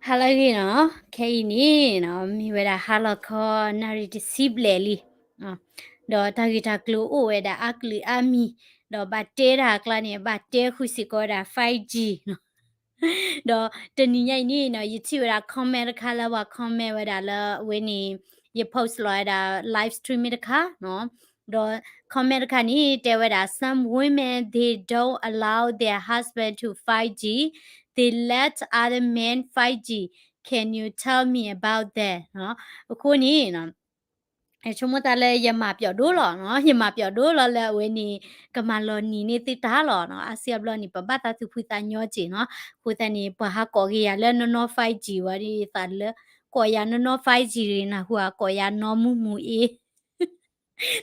ဟါလၢအဂ့ၤနီၤ, ခဲအံၤန့ၣ်နီၤ မ့ၢ်ဝဲဒၣ်ဟါလီၤခီ နၣ်ရံၣ်တဆံဘျဲၣ်လံ, ဒီးတၢ်ဂ့ၢ်တၢ်ကျိၤအိၣ်ဝဲဒၣ်အါကလုာ်အါမံၤ, ဒီးဘၣ်တဲတၢ်အကျါန့ၣ် ဘၣ်တဲဃုာ်စ့ၢ်ကီးဝဲဒၣ် five G နီၤ. ဒီးတနံၤညါအံၤန့ၣ်နီၤ ယထံၣ်ဝဲဒၣ် comment တခါလၢပှၤ comment ဝဲဒၣ်လၢအဝဲန့ၣ် ယ post လီၤဝဲဒၣ် live stream မ့ၢ်တခါနီၤ, ဒီး comment တခါန့ၣ် တဲဝဲဒၣ် some women they don't allow their husband to five G, they let other men five G, can you tell me about that နီၤ. အဃိန့ၣ် ယဆိကမိၣ်သးလၢယမၤပျီဒိၣ်လီၤနီၤ, ယမၤပျီဒိၣ်လီၤလၢအဝဲန့ၣ် ကမၤလီၤနံၤန့ၢ်သုတၢ်လီၤနီၤ. အါစုအါဘျီန့ၣ် ပဘၣ်သးသူၣ်ဖှံသးညီစ့ၢ်နီၤ. အဃိသတးန့ၣ် ပှၤဟးကိးက့ၤယၤလၢနီၢ်နီၢ် five G ဝဲဒၣ်သးလၢ ကိးယၤနီၢ်နီၢ် five G ရ့ၣ် နၢ်ဟူဧါ, ကိးယၤနီၢ်မုၢ်မူအ့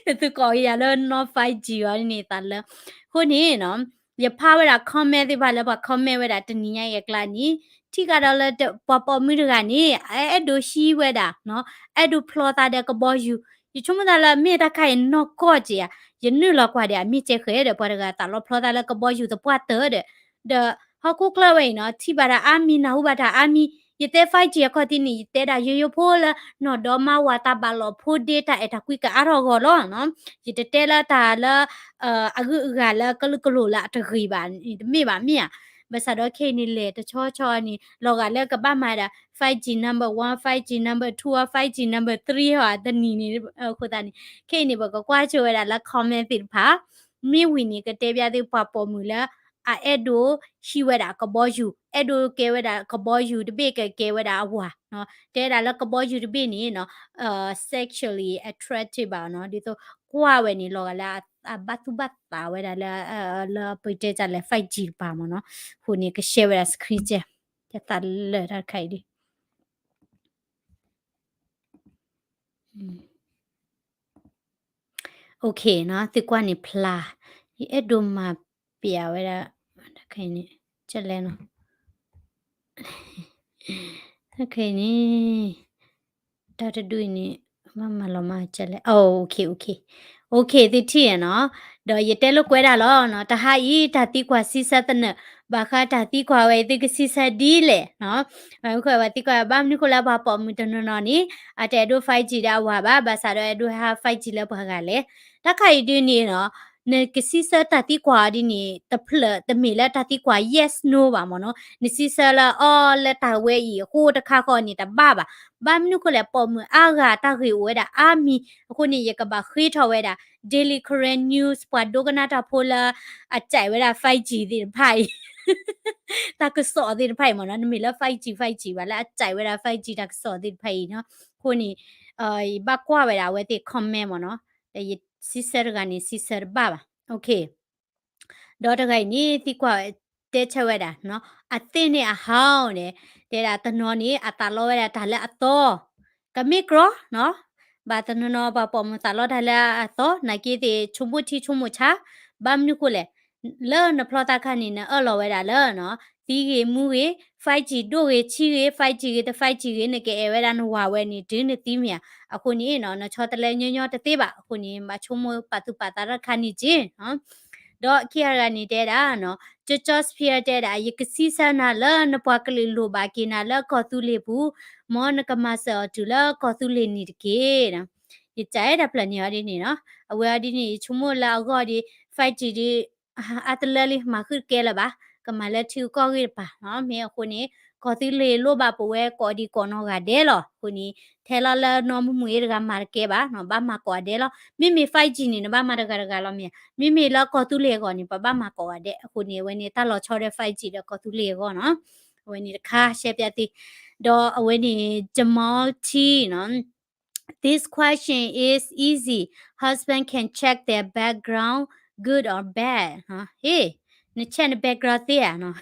နသုကိးက့ၤယၤလၢနီၢ် five G အီၤန့ၣ်သးလၢ. အဃိန့ၣ်နီၤ ယဖးဝဲဒၣ် comment သ့ၣ်တဖၣ်လၢပှၤ comment ဝဲဒၣ်တနံၤညါအံၤအကျါန့ၣ် ထံၣ်ကဒီးလၢပှၤပိာ်မုၣ်တဂၤန့ၣ် အဲၣ်ဒိးဟံးဝဲဒၣ်နီၤ, အဲၣ်ဒိးဖျီသးဒီးကဘီယူၤ. ယဆိကမိၣ်သးလၢမ့ၢ်တၢ်ခါအံၤနီၢ်ကီၢ်က့ၤဧါ, ယနုာ်လီၤကွၢ်ဒီးအမ့ၢ်ကဲဃဲဒီး ပှၤတဂၤသးလီၤဖျီသးလၢကဘီယူၤသပှၢ်တၢၢ်ဒီး ဒီးဟီၣ်ခိၣ်ချၢဝဲအံၤနီၤ ထံၣ်ဘၣ်တၢ်အါမံၤ နၢ်ဟူဘၣ်တၢ်အါမံၤ, ယတဲ five G အခီၣ်ထံးန့ၣ် ယတဲဒၣ်ယိယိဖိလၢ နီၢ်ဒီမါဝၤတၢ်ဘၣ်လီၤဖိဒ့ တၢ်အဲၣ်တၢ်ကွံကအါထီၣ်အဂီၢ်လီၤနီၤ. ယတတဲလၢတၢ်လၢ အဂုၤအဂၤလၢကလုာ်ကလိာ်လၢအတဂ့ၤဘၣ်န့ၣ် တမ့ၢ်ဘၣ်မ့ၢ်ဧါ. ဘၣ်ဆၣ်ဒီးခဲအံၤန့ၣ် လဲၤတဆီဆီန့ၣ် လီၤဂာ်လၢကဘၣ်မၤဒၣ် five G number one, five G number two, five G number three ဟီတနံၤန့ၣ် အဃိသတးန့ၣ် ခဲအံၤန့ၣ် ပကကွၢ်ဆိဝဲဒၣ်လၢ comment သ့ၣ်တဖၣ် မ့ၢ်ဝံၤန့ၣ် ကတဲဘၣ်သုပှၤပိာ်မုၣ်လၢ အအဲၣ်ဒိးဟံးဝဲဒၣ်ကဘီယူၤ, အဲၣ်ဒိးကဲဝဲဒၣ်ကဘီယူၤတဘ့ၣ် ကကဲဝဲဒၣ်အဝၤနီၤ. တဲဒၣ်လၢကဘီယူၤတဘ့ၣ်န့ၣ်နီၤ sexually attractive ဘၣ်နီၤ, ဒ်သိးကွၢ်ဝဲန့ၣ် လီၤဂာ်လၢအဘၣ်သူၣ်ဘၣ်သးဝဲဒၣ်လၢ လၢပတဲတၢ်လဲၣ် five G တပၤမ့ၢ်နီၤ. အဃိန့ၣ် က share ဝဲဒၣ် screen ကဲ ယသးလၢတၢ်တခါအံၤဒ် OK နီၤ, သုကွၢ်န့ၣ်ဖျါ, ယအဲၣ်ဒိးမၤပျးဝဲဒၣ် တၢ်ခဲအံၤန့ၣ် ကလဲၣ်နီၤ, တၢ်ခဲအံၤန့ၣ် တၢ်တဒူၣ်အံၤန့ၣ် ဘၣ်မၤလီၤမၢ်ကလဲၣ်, OK, OK, OK သုထံၣ်နီၤ, ဒီးယတဲလိာ်ကွဲဒၣ်လီၤနီၤ, တဟါအံၤ တၢ်သံကွၢ်ဆံဆၢသနၢၣ်, ဘၣ်ဃးတၢ်သံကွၢ်ဝဲအံၤ သုကဆံဆၢဒ်လဲၣ်နီၤ. ပှၤသံကွၢ် ဘၣ်မနုၤဃိလၢပှၤပိာ်မုၣ်တနီၤနီၤန့ၣ် အတအဲၣ်ဒိး five G ဒီးအဝၤဘၣ်, ဘၣ်ဆၣ်ဒီးအဲၣ်ဒိးဟး five G လၢပှၤဂၤလဲၣ်. တၢ်ခါအံၤဒ်န့ၣ်နီၤ, နကဆံဆၢတၢ်သံကွၢ်အီၤဒ်န့ၣ် တဖျၢၣ်တမ့ၢ်လၢတၢ်သံကွၢ် yes no ဘၣ်မ့ၢ်နီၤ, နဆံဆၢလၢအီၤလၢတၢ်ဝဲအံၤအဃိတခါဃီန့ၣ် တဘၣ်ဘၣ်. ဘၣ်မနုၤဃိလဲၣ် ပိာ်မုၣ်အါဂၤတၢ်ဂ့ၢ်အိၣ်ဝဲဒၣ်အါမံၤ, အဃိန့ၣ် ယကဘၣ်ဃ့ထီၣ်ဝဲဒၣ် Daily Karen News ပှၤဒိကနၣ်တၢ်ဖိလၢ အကဲဝဲဒၣ် five G သ့ၣ်တဖၣ်အံၤ တၢ်ကစီၣ်သ့ၣ်တဖၣ်အံၤမ့ၢ်နီၤ, နမ့ၢ်လၢ five G, five G ဘၣ်လၢအကဲဝဲဒၣ် five G တၢ်ကစီၣ်သ့ၣ်တဖၣ်အံၤနီၤ, အဃိန့ၣ် ယဘၣ်ကွၢ်ဝဲဒၣ်အဝဲသ့ၣ် comment မ့ၢ်နီၤ, ဒီးယဆံဆၢတဂၤန့ၣ် ဆံဆၢတဘၣ်ဘၣ်. OK ဒီးတဂၤအံၤန့ၣ် သံကွၢ်တဲဆၢဝဲဒၣ်နီၤ, အသ့ၣ်န့ၣ်အဟီန့ၣ် တဲဒၣ်တနီၤန့ၣ် အသးလီဝဲဒၣ်တၢ်လၢအသီ, ကမ့ၢ်ကြီနီၤ, ဘၣ်တနီၤနီၤပှၤပိာ်မုၣ်သးလီတၢ်လၢအသီ, နာ်က့သ့ၣ် ဆိကမိၣ်ထံဆိကမိၣ်ဆါ, ဘၣ်မနုၤဃိလဲၣ် လၢနဖျီသးခါန့ၣ် နအၢၣ်လီၤဝဲဒၣ်လၢ သံဂ့ၤမူဂ့ၤ, five G ဒိၣ်ဂ့ၤ ဆံဂ့ၤ, five G ဂ့ၤ တ five G ဂ့ၤ နကအဲၣ်ဝဲဒၣ်နဝၤဝဲန့ၣ် တုၤနသံမ့ၢ်ဧါ. အဃိန့ၣ်နီၤ နဆီတလဲညီညီတသ့ဘၣ်. အဃိန့ၣ် ဘၣ်ဆိကမိၣ်ပာ်သူၣ်ပာ်သးတၢ်တခါန့ၣ်က့နီၤ. ဒီးခံဂၤတဂၤန့ၣ်တဲဒၣ်နီၤ, ကၠီကၠီစဖံတဲဒၣ် ယကဆံဆၢနၤလၢနပှၤကလုာ်လိၣ်ဘၣ်က့ၤနၤလၢကီၢ်သူလ့ၤပူၤ, မ်နကမၤစၢၤအီၤတုၤလၢကီၢ်သူလ့ၤန့ၣ်တက့ၢ်. ယကဲတၢ်ဖျၢၣ်န့ၣ်အီၤဒ်န့ၣ်နီၤ. အဝဲအီၤဒ်န့ၣ် ယဆိကမိၣ်လၢအဂီၢ်ဒီး five G ဒီး အတလၢလံ မၤဃုာ်တကဲလၢၤဘၣ်, ကမၤလၢထံဂုၤကီၢ်ဂၤတပၤနီၤ. မ့ၢ်အဃိန့ၣ် ကီၢ်သူလ့ၤလိၣ်ဘၣ်ပဝဲကိးဒံးကိးနီၢ်ဂၤဒဲးလီၤ. အဃိန့ၣ် ထဲလီၤလၢနီၢ်မုၢ်မုၢ်အ့တဂၤမၤတကဲဘၣ်နီၤ, ဘၣ်မၤကိးဂၤဒဲးလီၤ. မ့မ့ၢ် five G န့ၣ် နဘၣ်မၤတဂၤတဂၤလီၤမ့ၢ်ဧါ. မ့မ့ၢ်လၢကီၢ်သူလ့ၤအဂီၢ်န့ၣ် ပဘၣ်မၤကိးဂၤဒဲး. အဃိန့ၣ် အဝဲန့ၣ်တၢ်လီၤဆီဒီး five G ဒီးကီၢ်သူလ့ၤအဂီၢ်နီၤ. အဝဲန့ၣ်တခါရှဲပျးသ့. ဒီးအဝဲန့ၣ် Jamal T နီၤ This question is easy. Husband can check their background, good or bad. ဟ့ၣ်, န check န background သ့ဧါနီၤ.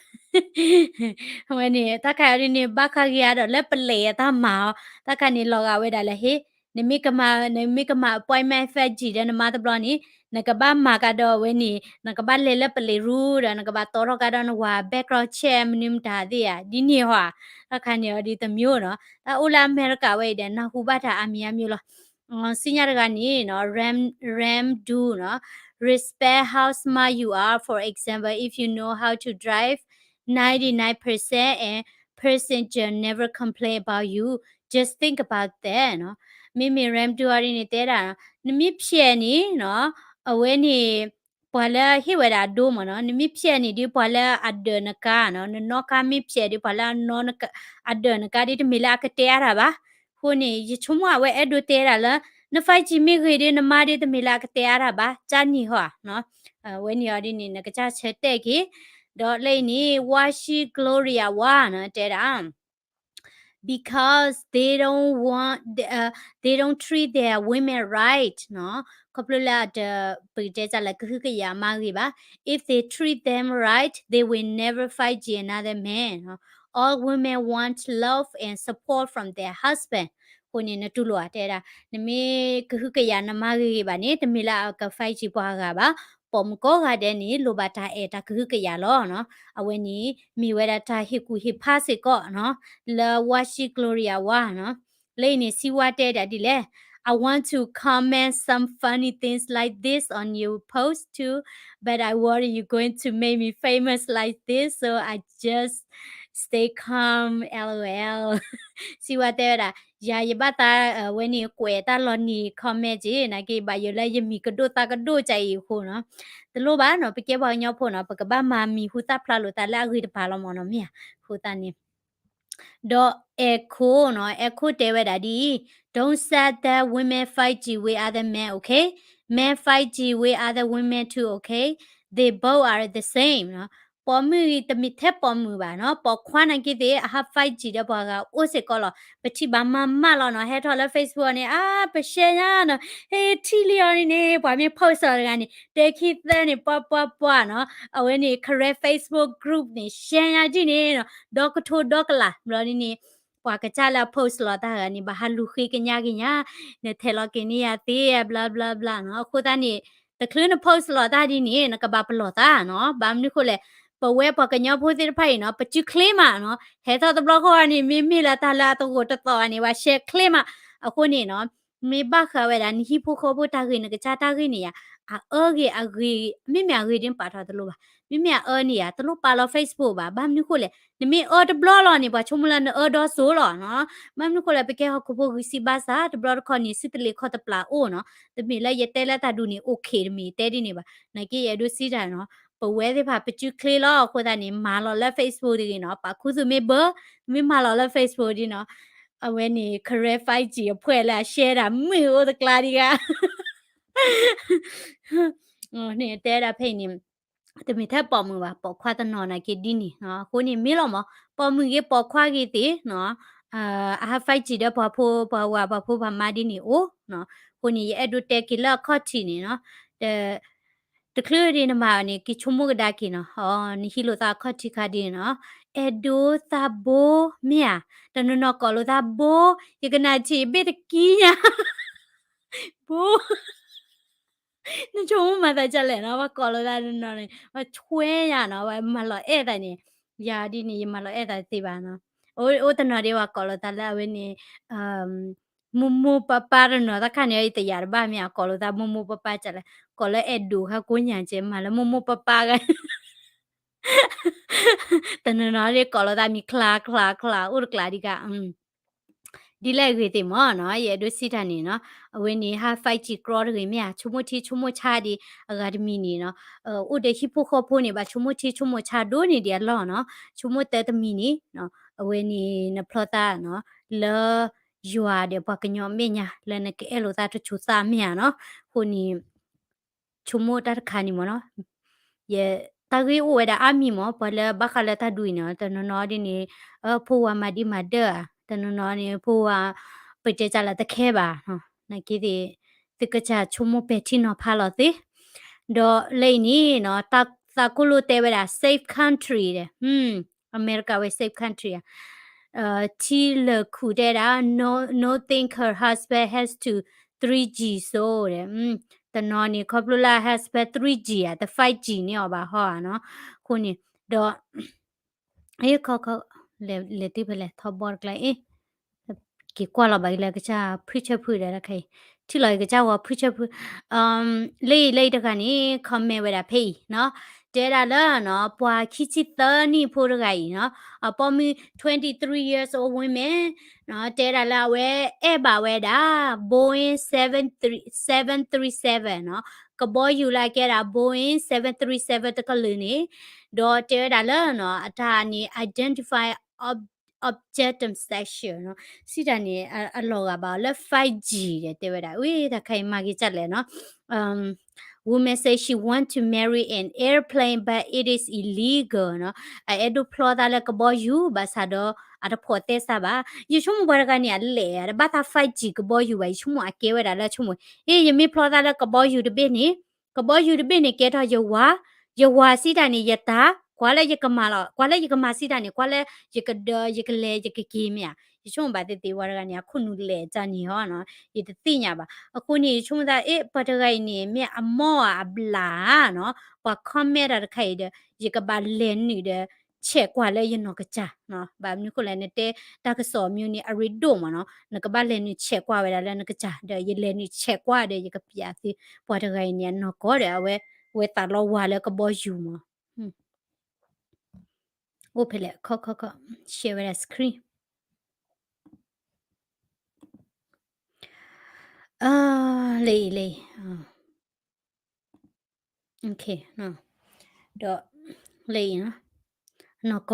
အဝဲန့ၣ် တၢ်ခါအံၤဒ်န့ၣ် ဘၣ်ဃးဂ့ၤအါဒီးလၢပလဲၤအတၢ်မၤအီၤ, တၢ်ခါန့ၣ်လီၤဂာ်ဝဲဒၣ်လၢဟ့ၣ်, နမ့ၢ်ကမၤ, နမ့ၢ်ကမၤ appointment five G ဒီးနမါတဘျီန့ၣ် နကဘၣ်မၤကဒီးအဝဲန့ၣ် နကဘၣ်လဲၤလၢပလံးရူဒီး နကဘၣ်တီထီၣ်ကဒီးနဝၤ background check မနုၤမတၤသ့ဧါ, ဒ်န့ၣ်ဟီဧါ. တၢ်ခါန့ၣ်အီၤဒ်တမျိုးနီၤ. တၢ်အိၣ်လၢအမဲရကၤဝဲအံၤဒီး နၢ်ဟူဘၣ်တၢ်အါမံၤအါမံၤလီၤ. ဆူညါတဂၤန့ၣ်နီၤ Ram, Ram Do နီၤ, respect how smart you are. For example, if you know how to drive ninety-nine percent and person just never complain about you. Just think about that နီၤ. မ့မ့ၢ် Ramdu အီၤဒ်န့ၣ် တဲဒၣ် နမ့ၢ်ဖျဲးန့ၣ်နီၤ အဝဲန့ၣ် ပှၤလၢဟ့ၣ်ဝဲဒၣ်အဒိမ့ၢ်နီၤ, နမ့ၢ်ဖျဲးန့ၣ်ဒီး ပှၤလၢအဒၢးနကါနီၤ, နနီၣ်ကါမ့ၢ်ဖျဲးဒီး ပှၤလၢအနီၣ်နကါ အဒၢးနကါဒီး တမ့ၢ်လၢအကတဲအါတၢ်ဘၣ်. အဃိန့ၣ် ယဆိကမိၣ်အဝဲအဲၣ်ဒိးတဲဒၣ်လၢ န five G မ့ၢ်ဂ့ၤဒီး နမါဒီး တမ့ၢ်လၢအကတဲအါတၢ်ဘၣ်, ကၢ်နံၤဟီဧါနီၤ. အဝဲန့ၣ်အီၤဒ်န့ၣ် နကစၢ်ဆၢတဲာ်က့ၤ, ဒီးလၢအံၤန့ၣ် ဝါရှံ Gloria ဝါနီၤ တဲဒၣ် because they don't want, uh, they don't treat their women right နီၤ. ခီဖျိလၢအတ ပကတဲစၢ်လၢ ကဟုကယာ်မါဂ့ၤဘၣ်. If they treat them right, they will never fight another man နီၤ. All women want love and support from their husband. အဃိန့ၣ် နတူၢ်လိာ်ဧါ တဲဒၣ် နမ့ၢ်ကဟုကယာ်နမါဂ့ၤဂ့ၤဘၣ်န့ၣ် တမ့ၢ်လၢအက fight ပှၤဂၤဘၣ်. ပိာ်မုၣ်ကိးဂၤဒဲးန့ၣ် လိၣ်ဘၣ်တၢ်အဲၣ်တၢ်ကဟုကယာ်လီၤနီၤ. အဝဲန့ၣ် မ့ၢ်ဝဲဒၣ်တၢ်ဟ့ၣ်ကူၣ်ဟ့ၣ်ဖးစ့ၢ်ကီးနီၤ လၢဝါရှံ Gloria ဝါနီၤ. လၢအံၤန့ၣ် စံဝါတဲဒၣ်ဒ်လဲၣ်, I want to comment some funny things like this on your post too, but I worry you're going to make me famous like this, so I just stay calm, lol. စံဝါတဲဝဲဒၣ် ယၤယဘၣ်သး အဝဲန့ၣ် ကွဲးတၢ်လီၤနံၤ comment က့ၤ နာ်က့ဘၣ်ယိၣ်လၢယမံၤကဒိၣ်သးကဒိၣ်ကၢ်အံၤအဃိနီၤ. တလိၣ်ဘၣ်နီၤ ပကဲပှၤကညီဖိနီၤ ပကဘၣ်မၤမံၤဟူသၣ်ဖျါလိာ်သးလၢအဂ့ၤတပၤလီၤမ့ၢ်နီၤ မ့ၢ်ဧါ. အဃိသတးန့ၣ် ဒီး Echo နီၤ Echo တဲဝဲဒၣ်ဒ်အံၤ, Don't say that women fight with other men, okay? Men fight with other women too, okay? They both are the same နီၤ. ပိာ်မုၣ်ဂ့ၤ တမ့ၢ်ထဲပိာ်မုၣ်ဘၣ်နီၤ, ပိာ်ခွါနာ်က့သ့ၣ် အဟး fight ဒီးပှၤဂၤအိၣ်စ့ၢ်ကီးလီၤ. ပထံၣ်ဘၣ်မၤမးလီၤနီၤ, ဟဲထီၣ်လၢ Facebook န့ၣ် အါ ပ share ညါနီၤ, ဟဲထံၣ်လံအီၤန့ၣ်န့ၣ် ပှၤမ့ၢ် post အီၤတဂၤန့ၣ် တဲခံသၢန့ၣ် ပှၤပှၤပှၤနီၤ, အဝဲန့ၣ် Karen Facebook group န့ၣ် share ညါဒ်န့ၣ်နီၤ, ဒီကထိဒီကလး ဘျီဒ်န့ၣ် ပှၤကစၢ်လၢအ post လီၤတၢ်ဂၤန့ၣ် ဘၣ်ဟးလူၤဃ့ကညါက့ၤညါ, နထဲးလီၤက့ၤန့ၢ်ယၤသ့ ဘျီဘျီဘျီနီၤ. အဃိသတးန့ၣ် တချုးန post လီၤတၢ်ဒ်န့ၣ် နကဘၣ်ပလီၢ်သးနီၤ, ဘၣ်မနုၤဃိလဲၣ်, ပဝဲပှၤကညီဖိသ့ၣ်တဖၣ်အံၤနီၤ ပစုချ့မးနီၤ, ဟဲထီၣ်တဘျီဃီန့ၣ် မ့မ့ၢ်လၢတၢ်လၢအတဂိာ်တသီၣ်ဘၣ်န့ၣ် ပှၤ share ချ့မး. အဃိန့ၣ်နီၤ မ့ၢ်ဘၣ်ဃးဝဲဒၣ် နဟံၣ်ဖိဃီဖိတၢ်ဂ့ၢ် နကစၢ်တၢ်ဂ့ၢ်န့ၣ်ယါ, အအၢဂ့ၤအဂ့ၤ, မ့မ့ၢ်အဂ့ၤဒ်နပာ်ထီၣ်တလိၣ်ဘၣ်, မ့မ့ၢ်အအၢန့ၣ်ယါ တလိၣ်ပာ်လီၤ Facebook ဘၣ်, ဘၣ်မနုၤဃိလဲၣ်, နမ့ၢ်အၢတဘျီလီၤန့ၣ် ပှၤဆိကမိၣ်လၢနအၢဒီစိၤလီၤနီၤ. ဘၣ်မနုၤဃိလဲၣ် ပကဲဟီၣ်ခိၣ်ဖိဂံၢ်စၢ်ဘါစၢ် တဘျီတခီၣ်န့ၣ် စုတလ့ၤခီၣ်တပျၢ်အိၣ်နီၤ, တမ့ၢ်လၢယတဲလၢတၢ်ဒုးန့ၣ် okay တမ့ၢ်တဲဒ်န့ၣ်ဘၣ်, နာ်က့ယအဲၣ်ဒိးစံးတၢ်နီၤ, ပဝဲသ့ၣ်တဖၣ်ပစုချ့လီၤ. အဃိသတးန့ၣ် မၤလီၤလၢ Facebook တဂ့ၤနီၤ, ပာ်ခူသူၣ်မ့ၢ်ဘၢ, မ့ၢ်မၤလီၤလၢ Facebook ဒ်နီၤ, အဝဲန့ၣ် Karen five G အဖွဲ့လၢအ share တၢ်မုာ်အိၣ်တကျါဒံးဂၤ န့ၣ်တဲဒၣ်ဖဲအံၤန့ၣ် တမ့ၢ်ထဲပိာ်မုၣ်ဘၣ်, ပိာ်ခွါတနီၤနာ်က့ဒ်န့ၣ်နီၤ. အဃိန့ၣ်မ့ၢ်လီၤမး, ပိာ်မုၣ်ဂ့ၤပိာ်ခွါဂ့ၤသ့ၣ်နီၤ, အဟး fight ဒီးပှၤဖိပှၤဝၤ ပှၤဖိပှၤမါဒ်န့ၣ်အိၣ်နီၤ. အဃိန့ၣ် ယအဲၣ်ဒိးတဲက့ၤလၢအခီၣ်ထံးန့ၣ်နီၤ, တချုးဒ်နမၤအီၤန့ၣ် က့ၤဆိကမိၣ်ကဒါက့ၤနီၤ, နဟံးလိာ်သးအခီၣ်ထံးခါဒ်န့ၣ်နီၤ, အဲၣ်ဒိးသးဘိမ့ၢ်ဧါ, တနီၤနီၤကိးလိာ်သးဘိ, ယကနၣ်ထံၣ်ဘ့ၣ်တကံညါ ဘိ နဆိကမိၣ်မၤသးဒ်လဲၣ်နီၤ, ပှၤကိးလိာ်သးတနီၤနီၤန့ၣ် ပှၤဆွဲယၤနီၤ, ပှၤမၤလီၤအဲၣ်သးန့ၣ်, ယၤဒ်န့ၣ် ယမၤလီၤအဲၣ်သးတသ့ဘၣ်နီၤ. အိၣ်တနီၤဒ်ပှၤကိးလိာ်သးလၢအဝဲန့ၣ် မိၢ်မိၢ်ပၢ်ပၢ်တနီၤ, တၢ်ခါန့ၣ် ယတယာ်တဘၣ်မ့ၢ် ကိးလိာ်သးမိၢ်မိၢ်ပၢ်ပၢ်ကလဲၣ်, ကိးလၢအဲၣ်ဒိးခါကိးညါကဲ မၤလၢမိၢ်မိၢ်ပၢ်ပၢ်ဂၤ တနီၤနီၤဒ်ကိးလိာ်သးမံၤချါချါချါ အိၣ်တကျးဒံးကါ ဒ်လဲၣ်အဂ့ၢ်သ့ၣ်မ့ၢ်နီၤ, ယအဲၣ်ဒိးစံးတၢ်န့ၣ်နီၤ, အဝဲန့ၣ် ဟး fight ကြီတဂ့ၤမ့ၢ်ဧါ, ဆိကမိၣ်ထံဆိကမိၣ်ဆါဒံး အဂၤတမံၤန့ၣ်နီၤ, အိၣ်ဒီးဟံၣ်ဖိဃီဖိန့ၣ် ဘၣ်ဆိကမိၣ်ထံဆိကမိၣ်ဆါဒိၣ်န့ၢ်ဒံးအလီၢ်နီၤ, ဆိကမိၣ်တၢ်တမံၤန့ၣ်, အဝဲန့ၣ်နဖျီသးနီၤ, လၢယွၤဒီးပှၤကညီအမဲာ်ညါ လၢနကအဲၣ်လိာ်သးတစိၤသးမ့ၢ်ဧါနီၤ, အဃိန့ၣ် ဆိကမိၣ်တၢ်တခါန့ၣ်မ့ၢ်နီၤ, ယ တၢ်ဂ့ၢ်အိၣ်ဝဲဒၣ်အါမံၤမ့ၢ် ပှၤလၢဘၣ်ဃးလၢတၢ်ဒုးအံၤနီၤ, တနီၤနီၤဒ်န့ၣ် ဖိဝၤမၤဒံးမၤဒၢၣ်ဧါ, တနီၤနီၤန့ၣ် ဖိဝၤ ပတဲတၢ်လၢတခဲဘၣ်, နာ်က့သ့ၣ် သုကစၢ်ဆိကမိၣ်ပဲာ်ထံနီၤဖးလီၤသ့, ဒီးလၢအံၤန့ၣ်နီၤ, သးကိၣ်လိတဲဝဲဒၣ် safe country ဒီး အမဲရကၤဝဲ safe country ဧါ, ထံလၢာ်ခူၣ်တဲဒၣ် no, no think her husband has to three G so ဒီး တနီၤန့ၣ် ခီဖျိလၢ husband three G ဧါ, တ five G န့ၢ်အီၤဘၣ်ဟီဧါနီၤ, အဃိန့ၣ် ဒီး ခီ လဲၤတုၤဖဲလဲၣ် ထီဘီတကျါအံၤ က့ၤကွၢ်လီၤဘၣ်က့ၤလၢကစၢ်ဖုဆၢဖုဒီး တၢ်ခဲအံၤ ထံၣ်လီၤက့ၤကစၢ်ဝဲဖုဆၢဖု, လၢအံၤလၢအံၤတဂၤန့ၣ် comment ဝဲဒၣ်ဖဲအံၤနီၤ, တဲဒၣ်လၢနီၤ ပှၤခံဆံသၢနံၣ်ဖိတဂၤအံၤနီၤ အပိာ်မုၣ် twenty-three years old woman နီၤ တဲဒၣ်လၢအဝဲအဲၣ်ဘၣ်ဝဲဒၣ် Boeing seven three seven three seven နီၤ ကဘီယူၤလၢအကဲဒၣ် Boeing seven three seven တကလုာ်န့ၣ် ဒီးတဲဝဲဒၣ်လၢနီၤ အတၢ်န့ၣ် identify ob object section နီၤ စံးတၢ်န့ၣ် အလီၤဂာ်ဘၣ်အီၤလၢ five G ဒီးတဲဝဲဒၣ် ဝံ တၢ်ခါအံၤမၤဂ့ၤဒ်လဲၣ်နီၤ Woman says she want to marry an airplane but it is illegal နီၤ အအဲၣ်ဒိးဖျီသးလၢကဘီယူၤ ဘၣ်ဆၣ်ဒီး အတဖိးသဲစးဘၣ် ယဆိကမိၣ်ပှၤတဂၤန့ၣ် အလဲၣ် တဘၣ်သး five G ကဘီယူၤဘၣ် ယဆိကမိၣ်အကဲဝဲဒၣ်လၢဆိကမိၣ် အ့ ယမ့ၢ်ဖျီသးလၢကဘီယူၤတဘ့ၣ်န့ၣ် ကဘီယူၤတဘ့ၣ်န့ၣ် ကဲထီၣ်ယဝၤ, ယဝၤစံးတၢ်န့ၣ် ယတၢ်, ကွၢ်လၢယကမၤလီၤ, ကွၢ်လၢယကမၤစံးတၢ်န့ၣ် ကွၢ်လၢယကဒၢ ယကလဲၤ ယကက့ၤမ့ၢ်ဧါ. ယဆိကမိၣ်ဘၣ်သ့ၣ်သ့ၣ် ပှၤတဂၤန့ၣ် အခိၣ်နူာ်လဲၤတၢ်န့ၣ်ဟီနီၤ, ယတသ့ၣ်ညါဘၣ်. အဃိန့ၣ် ယဆိကမိၣ်သး အ့ ပှၤတဂၤအံၤန့ၣ် မ့ၢ်အမိၢ်ဧါအဘျၣ်ဧါနီၤ, ပှၤ comment တၢ်တခါအံၤဒီး ယကဘၣ်လဲၤနုာ်ဒီး ဆဲးကွၢ်လၢယနီၢ်ကစၢ်နီၤ. ဘၣ်မနုၤဃိလဲၣ် နတဲတၢ်ကစီၣ်မ့ၢ်န့ၣ် အရ့ဒိၣ်မးနီၤ, နကဘၣ်လဲၤနုာ်ဆဲးကွၢ်ဝဲဒၣ်လၢနကစၢ် ဒီးယလဲၤနုာ်ဆဲးကွၢ်ဒီး ယကပျးသု ပှၤတဂၤအံၤန့ၣ် အနီၢ်ကီၢ်ဒီး အဝဲ ဝဲသးလီဝါလၢကဘီယူၤမး. အိၣ်ဖဲလဲၣ် ခီခီခီ share ဝဲဒၣ် screen လၢအံၤ လၢအံၤ ဒီး လၢအံၤ နီၢ်ကီၢ်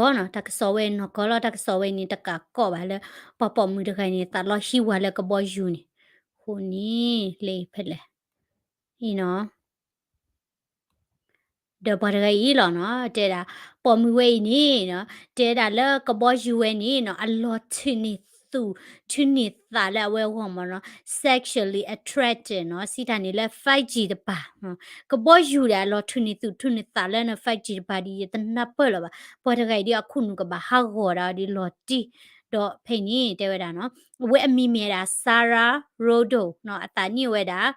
နီၤ, တၢ်ကစီၣ်ဝဲနီၢ်ကီၢ်လီၤ. တၢ်ကစီၣ်ဝဲန့ၣ် တကးကီးဘၣ်လၢ ပှၤပိာ်မုၣ်တဂၤန့ၣ် သးလီဟံးဝါလၢကဘီယူၤန့ၣ်, အဃိန့ၣ် လၢအံၤဖဲလဲၣ် အံၤနီၤ ဒီးပှၤတဂၤအံၤလီၤနီၤ, တဲဒၣ် ပိာ်မုၣ်ဝဲအံၤန့ၣ်နီၤ, တဲဒၣ်လၢကဘီယူၤဝဲန့ၣ်နီၤ အလီၤထုးန့ၢ်သူၣ် ထုးန့ၢ်သးလၢအဝဲအဂီၢ်မးနီၤ, sexually attracted နီၤ, စံးတၢ်န့ၣ်လၢ five G တပၤ, ကဘီယူၤဒီး အလီၤထုးန့ၢ်သူၣ်ထုးန့ၢ်သးလၢနီၤ five G တပၤဒီး ယတနၢ်ပၢၢ်လၢၤဘၣ်. ပှၤတဂၤအံၤဒီး အခိၣ်နူာ်ကဘၣ်ဟးဂီၤဒၣ်ဒီးလီၤတံၢ်, ဒီးဖဲအံၤန့ၣ် တဲဝဲဒၣ်နီၤ, အဝဲအမံၤမ့ၢ်ဒၣ် Sarah Rodo နီၤ, အသးနံၣ်အိၣ်ဝဲဒၣ်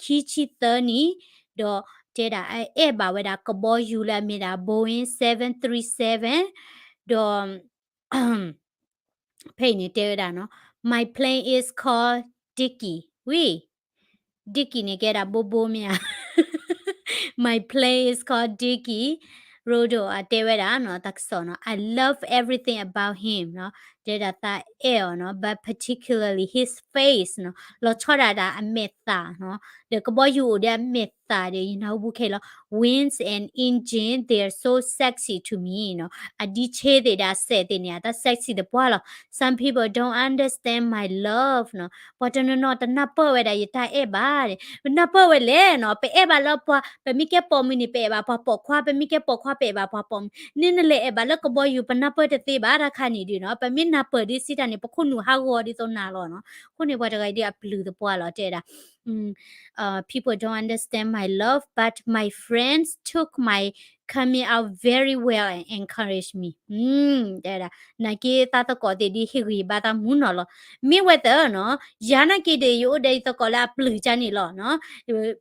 ခံဆံသၢနံၣ်, ဒီးတဲဒၣ် အအဲၣ်ဘၣ်ဝဲဒၣ်ကဘီယူၤလၢအမ့ၢ်ဒၣ် Boeing seven three seven, ဒီး ဖဲအံၤန့ၣ်တဲဝဲဒၣ်နီၤ, My plane is called Dicky. ဝံ Dicky န့ၣ်ကဲဒၣ်ဘိဘိမ့ၢ်ဧါ. My plane is called Dicky Rodo အတဲဝဲဒၣ်နီၤ, တၢ်ကစီၣ်နီၤ, I love everything about him နီၤ, တဲဒၣ်သးအဲၣ်အီၤနီၤ, but particularly his face နီၤ, လီၤဆီဒၣ်တၢ်အမဲာ်သၣ်နီၤ, ဒီးကဘီယူၤအိၣ်ဒီးအမဲာ်သၣ်ဒီး ယနၢ်ဟူဘူးခဲလီၤ Wings and engine, they're so sexy to me နီၤ, အဒံးဆ့သ့ၣ်ဒီးအစဲးသ့ၣ်န့ၣ် အတၢ် sexy တပှၢ်လီၤ. Some people don't understand my love နီၤ, ပှၤတနီၤနီၤတနၢ်ပၢၢ်ဝဲဒၣ်ယတၢ်အဲၣ်ဘၣ်, ပနၢ်ပၢၢ်ဝဲလဲၣ်နီၤ, ပအဲၣ်ဘၣ်လၢပှၤ, ပမ့ၢ်ကဲပိာ်မုၣ်န့ၣ် ပအဲၣ်ဘၣ်ပှၤပိာ်ခွါ, ပမ့ၢ်ကဲပိာ်ခွါ ပအဲၣ်ဘၣ်ပှၤပိာ်မုၣ်, န့ၣ်နလဲၤအဲၣ်ဘၣ်လၢကဘီယူၤ ပနၢ်ပၢၢ်တသ့ဘၣ်တၢ်ခါန့ၣ်ဒုးနီၤ, ပမ့ၢ်နၢ်ပၢၢ်ဒ်စံးတၢ်န့ၣ် ပခိၣ်နူာ်ဟးဂီၤဒ်သိးနၤလီၤနီၤ. အဃိန့ၣ် ပှၤတဂၤအံၤဒုးအပျုၤသပှၢ်လီၤ တဲဒၣ် People don't understand my love, but my friends took my coming out very well and encourage me. တဲဒၣ် နာ်က့သးသကိးသ့ၣ်ဒုးဟ့ၣ်ဂံၢ်ဘါသးမူနီၤလီၤ. မ့ၢ်ဝဲသၢနီၤ, ယၤနာ်က့ဒီး ယအိၣ်ဒီးယသကိးလၢအပျုၤကါန့ၣ်လီၤနီၤ.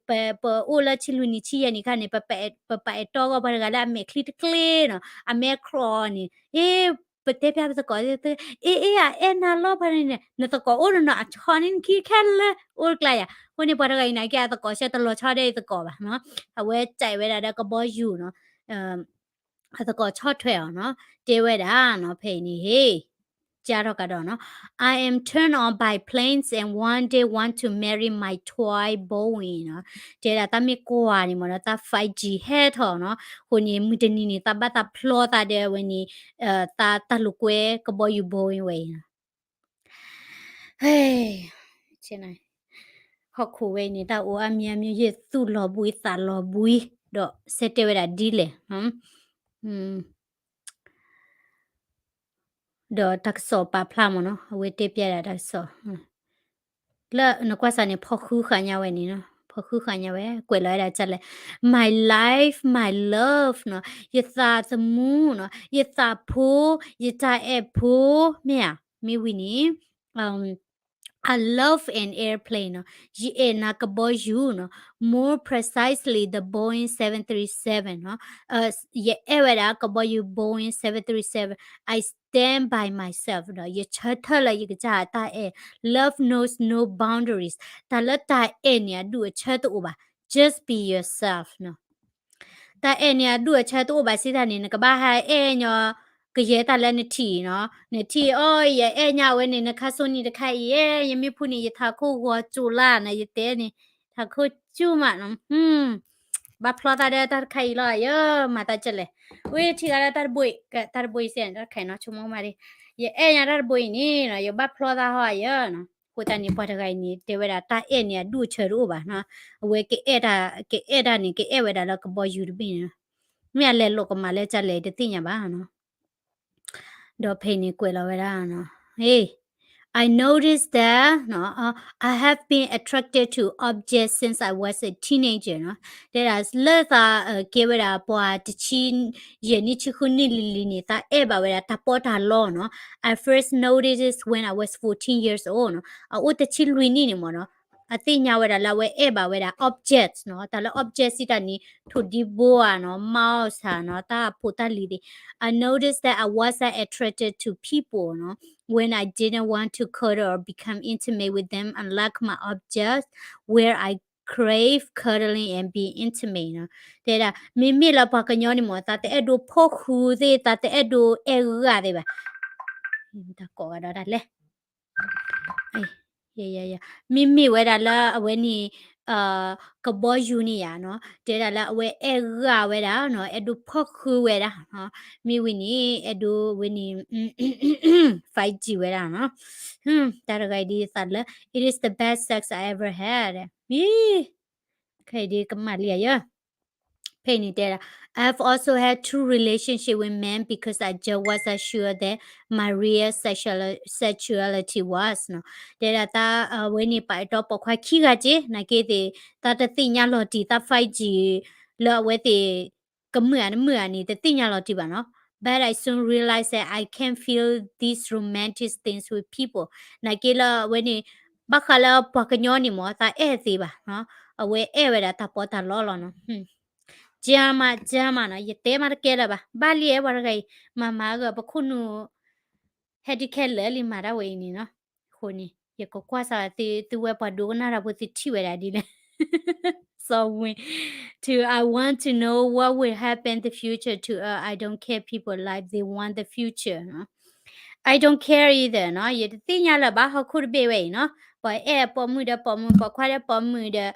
ပအိၣ်လၢဆံလွံၢ်နံၣ်ဆံယဲၢ်နံၣ်ခါန့ၣ် ပပာ်အဲၣ်တီဂီၢ်ပှၤတဂၤလၢအမဲာ်ချံတကျ့နီၤ, အမဲာ်ခီန့ၣ်, အ့ ပတဲဖျါပသကိး, အ့ အ့ အအဲၣ်နၤလီၤ ပှၤန့ၣ်, နသကိးအိၣ်ဒီးနီၤ အဆီန့ၣ်နခံခဲလၢာ် အိၣ်တကျါယၤ. အဃိန့ၣ် ပှၤတဂၤအံၤနာ်က့ အသကိးဆၢတလီၤဆီဒီးအသကိးဘၣ်နီၤ, အဝဲစဲးဝဲဒၣ်ဒီးကဘီယူၤနီၤ, အသကိးဆီၣ်ထွဲအီၤနီၤ, တဲဝဲဒၣ်နီၤ ဖဲအံၤန့ၣ်ဟ့ၣ် ကၢထီၣ်ကဒီးနီၤ, I am turned on by planes and one day want to marry my toy Boeing နီၤ. တဲဒၣ်တၢ်မ့ၢ်ကွၢ်န့ၣ်မ့ၢ်နီၤ တၢ် five G ဟဲထီၣ်နီၤ, အဃိန့ၣ် မုၢ်တနံၤန့ၣ် တၢ်ဘၣ်သးဖျီသးဒီးဝဲန့ၣ်, တၢ်တၢ်လိာ်ကွဲကဘီယူၤ Boeing ဝဲအံၤနီၤ. ဟဲ ဟီၣ်ခိၣ်ဝဲအံၤန့ၣ် တၢ်အိၣ်အါမံၤအါမံၤ ယသူၣ်လီၤဘှံးသးလီၤဘှံး, ဒီးဆၢတဲာ်ဝဲဒၣ်ဒ်လဲၣ် ဒီးတၢ်ကစီၣ်ပာ်ဖျါမ့ၢ်နီၤ, အဝဲတဲပျဲဒၣ်တၢ်ကစီၣ်, လၢနကွၢ်စးန့ၣ် ဖီဃုဃာ်ညါဝဲန့ၣ်နီၤ, ဖီဃုဃာ်ညါဝဲ ကွဲးလီၤဝဲဒၣ်ဒ်လဲၣ်, My life, my love နီၤ, ယသးသမူနီၤ, ယသးဖိ, ယတၢ်အဲၣ်ဖိ, မ့ၢ်ဧါ, မ့ၢ်ဝံၤန့ᣣ် I love an airplane နီၤ, ယအဲၣ်နၤကဘီယူၤနီၤ, more precisely the Boeing seven three seven နီၤ, ယအဲၣ်ဝဲဒၣ်ကဘီယူၤ Boeing seven three seven, I stand by myself နီၤ, ယဆၢထၢၣ်လၢယကစၢ်အတၢ်အဲၣ်, love knows no boundaries, တၢ်လၢတၢ်အဲၣ်န့ၣ် အဒူၣ်အဆၢတအိၣ်ဘၣ်, just be yourself နီၤ. တၢ်အဲၣ်န့ၣ်အဒူၣ်အဆၢတအိၣ်ဘၣ်စံးတၢ်န့ၣ် နကဘၣ်ဟဲအဲၣ်ညီ ကယဲၢ်တၢ်လၢနထံၣ်နီၤ, နထံၣ်အီၤ ယအဲၣ်ညါဝဲန့ၣ် နခါစိနံၤတခါအံၤ အဲၣ် ယမ့ၢ်ဖုန့ၣ် ယထးခိၣ်ဂီၤကၠူလါနီၤ ယတဲန့ၣ် ထးခိၣ်ကၠူမးနီၤ, ဘၣ်ဖျီသးဒီးတၢ်တခါအံၤလီၤ ယမၤသးကလဲၣ်, ဝဲထံၣ်ဂၤလၢတၢ်တဘိအံၤ တၢ်တဘိအံၤစ့ၢ် တၢ်တခါအံၤနီၤ ဆိကမိၣ်မးဒ် ယအဲၣ်ညါတၢ်တဘိအံၤန့ၣ်နီၤ ယဘၣ်ဖျီသးဟီယဲနီၤ, အဃိသတးန့ၣ် ပှၤတဂၤအံၤန့ၣ် တဲဝဲဒၣ်တၢ်အဲၣ်န့ၣ် အဒူၣ်အဆၢတအိၣ်ဘၣ်နီၤ, အဝဲကအဲၣ်တၢ် ကအဲၣ်တၢ်န့ၣ် ကအဲၣ်ဝဲဒၣ်လၢကဘီယူၤတဘ့ၣ်န့ၣ်နီၤ, မ့ၢ်အလဲၤလိာ်ကမၤလၢကလဲၣ်တသ့ၣ်ညါဘၣ်နီၤ ဒီးဖဲအံၤန့ၣ်ကွဲးလီၤဝဲဒၣ်နီၤ, Hey, I noticed that, နီၤ, uh, I have been attracted to objects since I was a teenager နီၤ, တဲဒၣ်လၢသး ကဲဝဲဒၣ်ပှၤတဆံယဲၢ်နံၣ်ဆံဃုနံၣ်လံၤလံၤန့ၣ် သးအဲၣ်ဘၣ်ဝဲဒၣ်တၢ်ပီးတၢ်လီနီၤ, I first noticed this when I was fourteen years old နီၤ, အအိၣ်တဆံလွံၢ်နံၣ်န့ၣ်မ့ၢ်နီၤ, အသ့ၣ်ညါဝဲဒၣ်လၢအဝဲအဲၣ်ဘၣ်ဝဲဒၣ် objects နီၤ, တၢ်လၢ objects စံးတၢ်န့ၣ် ထိၣ်ဒံဘိဧါနီၤ, mouse ဧါနီၤ, တၢ်ဖိတၢ်လံၤသ့ၣ်, I noticed that I wasn't attracted to people နီၤ, when I didn't want to cuddle or become intimate with them, unlike my objects, where I crave cuddling and being intimate နီၤ, တဲဒၣ် မ့မ့ၢ်လၢပှၤကညီန့ၣ်မ့ၢ် သးတအဲၣ်ဒိးဖီၣ်ဃုာ်သ့ၣ် သးတအဲၣ်ဒိးအဲၣ်ဂၢၢ်သ့ၣ်ဘၣ်, တၢ်ကိးဂၤဒီးတၢ်လဲၣ် မ့မ့ၢ်ဝဲဒၣ်လၢအဝဲန့ၣ် ကဘီယူၤန့ၣ်ယါနီၤ, တဲဒၣ်လၢအဝဲအဲၣ်ဂၢၢ်ဝဲဒၣ်နီၤ, အဲၣ်ဒိးဖီၣ်ဃုာ်ဝဲဒၣ်နီၤ, မ့ၢ်ဝံၤန့ၣ် အဲၣ်ဒိးဝဲန့ၣ် five G ဝဲဒၣ်နီၤ, တၢ်တဂၤအံၤဒ်သးလၢ It is the best sex I ever had မ့ၢ် ခဲအံၤဒ်ကမၣ်လံယါယဲ ဖဲအံၤန့ၣ်တဲဒၣ် I've also had two relationship with men because I just wasn't sure that my real sexual- sexuality was နီၤ, တဲဒၣ်တၢ်အဝဲန့ၣ် ပာ်အဲၣ်တီပိာ်ခွါခံဂၤက့ နာ်က့သ့ၣ် တၢ်တသ့ၣ်ညါလီၤတံၢ် တၢ် five G လၢအဝဲသ့ၣ် ကမုာ်ဧါတမုာ်ဧါန့ၣ် တသ့ၣ်ညါလီၤတံၢ်ဘၣ်နီၤ, but I soon realized that I can't feel these romantic things with people နာ်က့လၢအဝဲန့ၣ် ဘၣ်ဃးလၢပှၤကညီန့ၣ်မ့ၢ် သးအဲၣ်သ့ဘၣ်နီၤ, အဝဲအဲၣ်ဝဲဒၣ်တၢ်ပီးတၢ်လီလီၤနီၤ, ကၢမး ကၢမးနီၤ ယတဲမးတကဲလၢၤဘၣ်, ဘၣ်လံအဲၣ်ပှၤတဂၤအံၤ မၤမၤအဂၢၢ် ပခိၣ်နူာ် ဟဲဒုးခဲလၢာ်လံမၤတၢ်ဝဲအံၤန့ၣ်နီၤ, အဃိန့ၣ် ယကကွၢ်စး သုဝဲပှၤဒိကနၣ်တၢ်ဖိသုထံၣ်ဝဲဒၣ်ဒ်လဲၣ် စီဝ့ to I want to know what will happen the future to us, I don't care people life, they want the future နီၤ, I don't care either နီၤ, ယတသ့ၣ်ညါလၢၤဘၣ် ဟီၣ်ခိၣ်တဘ့ၣ်ဝဲအံၤနီၤ, ပှၤအဲၣ်ပိာ်မုၣ်ဒီးပိာ်မုၣ် ပိာ်ခွါဒီးပိာ်မုၣ်ဒီး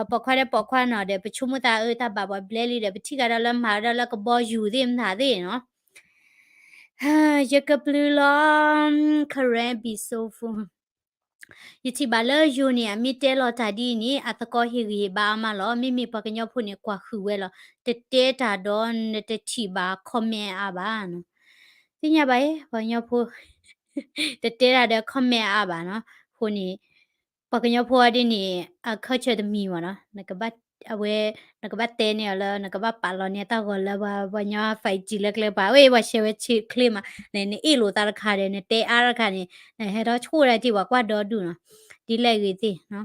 ပိာ်ခွါဒီးပိာ်ခွါနီၤဒီး ပဆိကမိၣ်သးအၢတၢ်ဘၣ်ပှၤဘျဲလံဒီး ပထံၣ်ကဒီးလၢမၤဒီးလၢကဘီယူၤသ့ၣ်မနုၤသ့ၣ်နီၤ ယကပျုၤလီၤ Karen be so full ယထံၣ်ဘၣ်လၢယိၤန့ၣ် အမ့ၢ်တဲလီၤတၢ်ဒ်အံၤန့ၣ် အသကိးဟ့ၣ်ဂံၢ်ဟ့ၣ်ဘါအါမးလီၤ. မ့မ့ၢ်ပှၤကညီဖိန့ၣ် ကွၢ်ဃုာ်ဝဲလီၤ. တတဲတၢ်ဒီးနတထံၣ်ဘၣ် comment အါဘၣ်နီၤ. သ့ၣ်ညါဘၣ်အံၤ ပှၤကညီဖိ တတဲတၢ်ဒီး comment အါဘၣ်နီၤ. အဃိန့ၣ် ပှၤကညီဖိအီၤဒ်န့ၣ် အ culture တမံၤမ့ၢ်နီၤ. အဝဲ နကဘၣ်တဲန့ၢ်အီၤလၢ နကဘၣ်ပာ်လီၤန့ၢ်တၢ်ဂီၤလၢပှၤ ပှၤညီ five G လၢကျဲပှၤ ဝဲ ပှၤ share ဝဲ ချ့ချ့မး နအ့ၣ်လိာ်သးတခါဒီး နတဲအါတခါန့ၣ် နဟဲထီၣ်ဆိၣ်ဒၣ်တ့ၢ်ပှၤကွၢ်ဒီဒူၣ်နီၤ. ဒ်လဲၣ်ဂ့ၤသ့ၣ်နီၤ.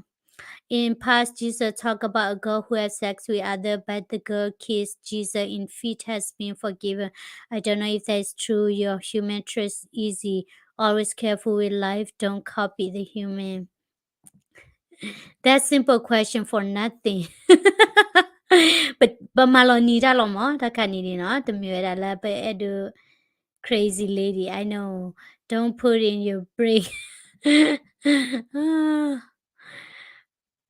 In past, Jesus talked about a girl who had sex with other, but the girl kissed Jesus in fit has been forgiven. I don't know if that is true. Your human trust easy. Always careful with life. Don't copy the human. That simple question for nothing. ပမၤလီၤနံၤတၢ်လီၤမး တၢ်ခါန့ၣ်နီၤ တမ့ၢ်ဝဲဒၣ်လၢပအဲၣ်ဒိး crazy lady, I know. Don't put in your brain.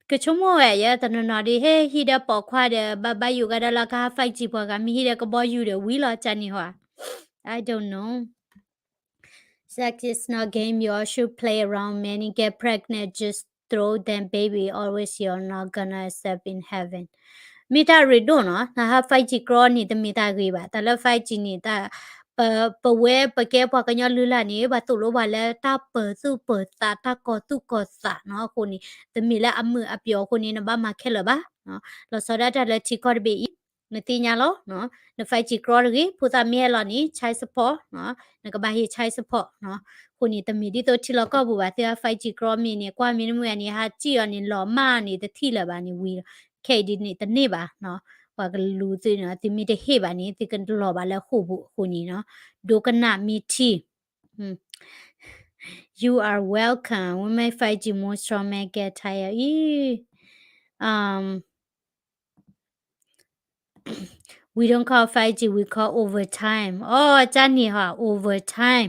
ကဆိကမိၣ်ဝဲယဲ တနီၤနီၤဒ် ဟ့ၣ်ဟံၣ်ဒီးပိာ်ခွါဒီး ဘၣ်ဘၣ်ယိၣ်ကဒီးလၢကဟး five G ပှၤဂၤမ့ၢ်ဟံၣ်ဒီးကဘီယူၤဒီးဝံၤလီၤကန့ၣ်ဟီ I don't know. Sex is not game you all should play around. Many get pregnant, just throw them baby. Always you're not gonna accept in heaven. မ့ၢ်တၢ်ရ့ဒိၣ်နီၤ နဟး five G ကြီန့ၣ် တမ့ၢ်တၢ်ဂ့ၤဘၣ် တၢ်လၢ five G န့ၣ် တၢ် ပ ပဝဲပကဲပှၤကညီလုၢ်လၢ်န့ၣ် ပှၤသိၣ်လိပှၤလၢတၢ်ပၢၤသူၣ်ပၢၤသး တၢ်ကီၤသူၣ်ကီၤသးနီၤ အဃိန့ၣ် တမ့ၢ်လၢအမုာ်အပျီၤအဃိန့ၣ် နဘၣ်မၤခဲလၢာ်ဘၣ် လီၤဆီဒၣ်တၢ်လၢထံကီၢ်တဘ့ၣ်အံၤ နသ့ၣ်ညါလီၤ န five G ကြီတဂ့ၤ ဖိသၣ်မ့ၢ်ဟဲလီၤန့ၣ် child support နကဘၣ်ဟ့ၣ် child support အဃိန့ၣ် တမ့ၢ်ဒ်သိးထံလီၢ်ကီၢ်ပူၤဘၣ် သုဟး five G ကြီမ့ၢ်န့ၣ် ကွၢ်မ့ၢ်တမုာ်န့ၣ် ဟးစံၣ်အီၤန့ၣ် လီၤမၢ်န့ၣ် တထံၣ်လၢၤဘၣ်န့ၣ်ဝံၤလီၤ ခဲအံၤဒ်န့ၣ်တန့ၢ်ဘၣ် ပှၤကလူၤသုန့ၣ် သုမ့ၢ်တဟ့ၣ်ဘၣ်န့ၣ် သုကလီၤဘၣ်လၢဃိာ်ပူၤအဃိန့ၣ်နီၤ ဒိကနၣ်မ့ၢ်ထံ You are welcome. Women five G more strong, men get tired. Eee. Um, we don't call five G, we call overtime. အိ ကၢ်န့ၣ်ဟီ overtime.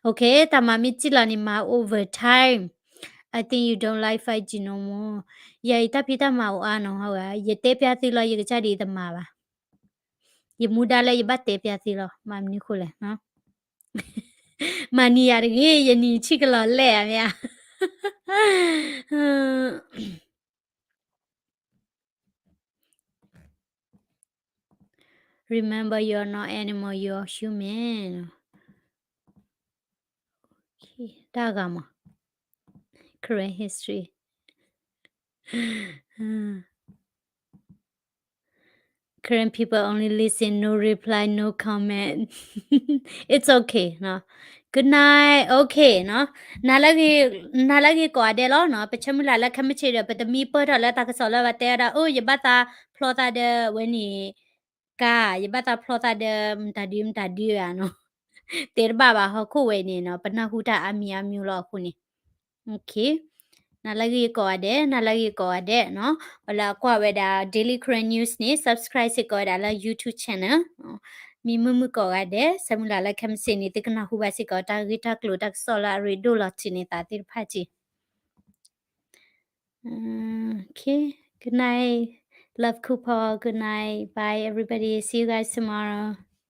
Okay, တၢ်မၤမ့ၢ်စံၣ်လီၤန့ၣ် မၤ overtime. I think you don't like five G no more. ယၤအံၤတၢ်ဖံးတၢ်မၤအိၣ်အါနီၤဟီဂၤ, ယတဲပျးသုလီၤ ယကစၢ်ဒ်အံၤတမၤဘၣ်. ယမူဒါလၢယဘၣ်တဲပျးသုလီၤ, မၤမနုၤဃိလဲၣ်. မၤနံၤယၤတဂ့ၤ, ယနံၤဆံၣ်ကလီၤလဲၣ်ဧါ, မ့ၢ်ဧါ. Remember, you're not animal, you're human. တၢ်ဂၤမး, Karen history. Karen people only listen, no reply, no comment. It's okay, no. Good night, okay, no. နၤလၢဂ့ၤကိးဂၤဒဲးလီၤနီၤ, ပဆၢမုၢ်လၢ်လၢခဲမုၢ်ဆ့ၣ်ဒီး ပတမံပၢၢ်ထီၣ်လၢတၢ်ကစီၣ်လၢပတဲဝဲဒၣ်, အိၣ် ယဘၣ်သးဖျီသးဒီးဝဲန့ၣ်, ကါ, ယဘၣ်သးဖျီသးဒီး မတၤဒုမတၤဒုဧါနီၤ. တဲတဘၣ်ဘၣ် ဟီၣ်ခိၣ်ဝဲန့ၣ်နီၤ, ပနၢ်ဟူတၢ်အါမံၤအါမံၤလီၤအဃိန့ၣ်. Okay. နၤလၢဂ့ၤကိးဂၤဒဲး, နၤလၢဂ့ၤကိးဂၤဒဲးနီၤ, ပှၤလၢအကွၢ်ဝဲဒၣ် Daily Karen News န့ၣ် subscribe စ့ၢ်ကီးဝဲဒၣ်လၢ YouTube channel. မံမုာ်မုာ်ကိးဂၤဒဲး, ဆၢမုၢ်လၢ်လၢခဲမုၢ်ဆ့ၣ်န့ၣ် သုကနၢ်ဟူဘၣ်စ့ၢ်ကီး တၢ်ဂ့ၢ်တၢ်ကျိၤတၢ်ကစီၣ်လၢအရ့ဒိၣ်လီၤထံးန့ၢ်သးသ့ၣ်တဖၣ်က့ၤ. Okay, good night. Love Cool Paw, good night. Bye everybody. See you guys tomorrow.